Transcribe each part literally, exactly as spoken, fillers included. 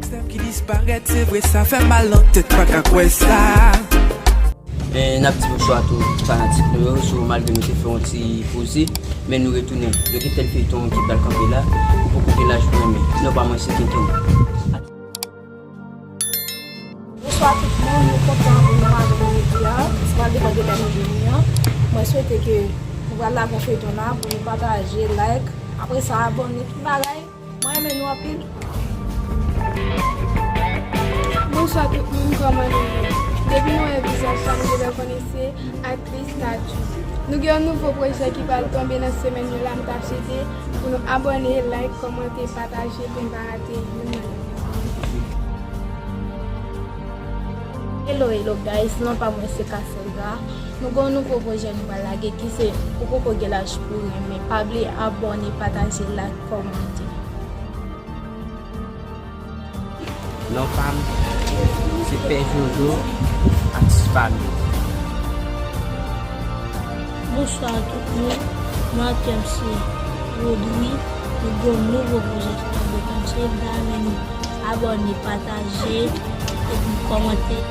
Sèm ki disparèt, se vre, sa fè mal nan tèt, pa ka kwè sa. Men n ap di bonswa a tout fanatik nou yo, sou malgre nou te fè yon ti poze, men nou retounen. Nou gen tèl feyton ki pral kanpe la, ou poko gen laj pou renmen. Non pa mwen, se Kenken. Bonswa tout moun, nou kontan abòne avèk nou jodi a. Se pral depann de lè nou vini an. Mwen swete ke nou pral lage yon feyton la, pou nou pataje, like, apre sa abòne, tout bagay. Mwen renmen nou anpil. Bonswa tout moun, kòman nou ye? Depi nou wè vizaj sa, nou genlè konnen se aktris Nadjou. Nou gen yon nouvo pwojè ki pral tonbe nan semèn yo la, m ta swete pou nou abòne, like, kòmante, pataje pou n pa rate youn nan yo. Hello, hello guys, non pa mwen se Cassandra. Nou gen yon nouvo pwojè nou pral lage ki se Ou poko gen laj pou renmen. Pa bliye abòne, pataje, like, kòmante. Non pa m se Pè Jojo, atis pa nou. Bonswa tout moun, non pa m se Rodri, nou gen yon nouvo pwojè ki pral depann, se dayè nou abòne, pataje, epi kòmante.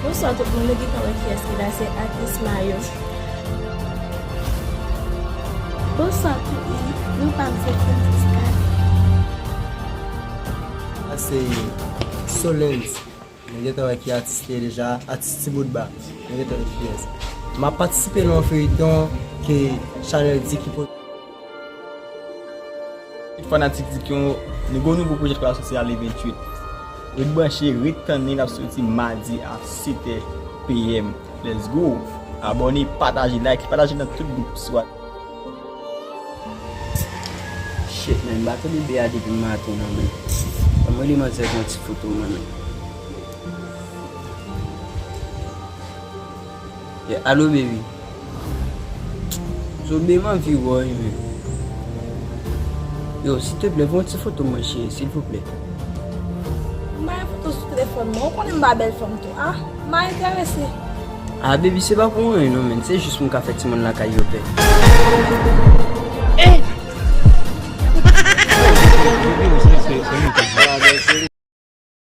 Bonswa tout moun, nou gentan wè kiyès ki la, se aktris Mayo. Bonswa tout moun, non pa m se Francisca. Sa se Solens. Nou gentan wè ki atis li ye deja, atis Ti Bout Ba. Nou gentan wè kiyès. M ap patisipe nan yon feyton ke Chanèl di ki po- Tout fanatik di ke nou gen yon nouvo pwojè k ap soti ale venntuit. Ret branche, ret tann li, l ap soti madi a sèt è p m. Let's go! Abòne, pataje, like, pataje nan tout gwoup swa. Shit, man, m pa tande bebe a depi maten, non, man. Ban m rele manzè pou yon ti foto, man. Yeah, alo, baby. Zo, baby, m anvi wè w, man. Yo, silteplè, voye yon ti foto mwen, cheri, silvouplè. M pa gen foto sou telefòn mwen. Ou konnen m pa bèl fanm tou. Ah, m pa enterese. Ah, baby, se pa pou anyen non, man. Se jis pou m ka fè timoun lakay yo pè. Eh!